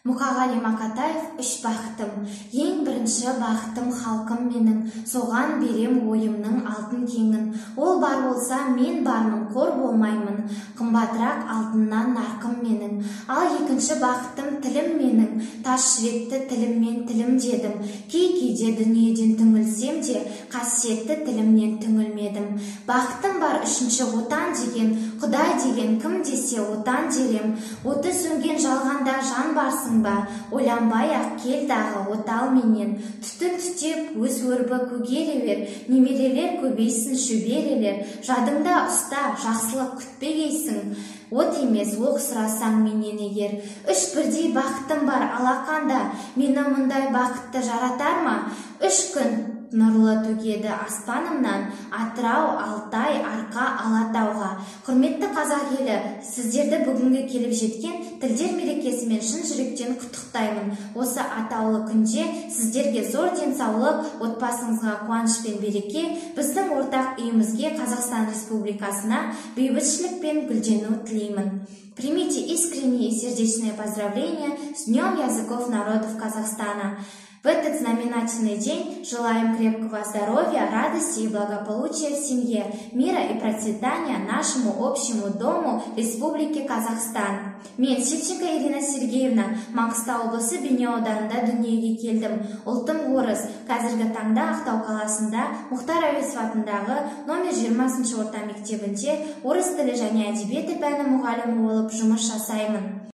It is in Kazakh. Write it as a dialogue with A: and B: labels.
A: Мұқағали Мақатаев, «Үш бақытым». Ең бірінші бақытым – халқым менің, соған берем ойымның алтын кеңін. Ол бар болса, мен бармын, қор болмаймын, қымбатырақ алтыннан нарқым менің. Ал екінші бақытым – тілім менің, тас жүректі тіліммен тілімдедім. Кей кейде дүниеден түңілсем де, қасиетті тілімнен түңілмедім. Бақытым бар үшінші: Отан деген, Құдай деген, кім десе, Отан дерем. Оты сөнген жалғанда жан барсың ба, ойланбай ақ кел дағы отал менен. Түтін түтеп, өз өрбі көгере бер, немерелер көбейсін, шөберелер. Жадыңда ұста, жақсылық күтпегейсің, от емес, оқ сұрасаң менен егер. Үш бірдей бақытым бар алақанда, мені мұндай бақытты жаратар ма? Үш күн нұрлы төгеді аспанымнан: Атырау, Алтай, Арқа Алатауға. Құрметті қазақ елі, сіздерді бүгінгі келіп жеткен тілдер мерекесімен шын жүректен құттықтаймын. Осы атаулы күнде сіздерге зор денсаулық, отбасыңызға қуаныш пен береке, біздің ортақ үйімізге, Қазақстан Республикасына бейбітшілік пен гүлдену тілеймін. Примите искренние и сердечные поздравления с Днем языков народов Казахстана. В этот знаменательный день желаем крепкого здоровья, радости и благополучия в семье, мира и процветания нашему общему дому, Республике Казахстан. Мен, Сильченко Ирина Сергеевна, Маңғыстау облысы, Бейнеу ауданында дүниеге келдім. Ұлтым орыс. Қазіргі таңда Ақтау қаласында Мұхтар Әуезов атындағы номер 20 орта мектебінде орыс тілі және әдебиеті пәні мұғалімі болып жұмыс жасаймын.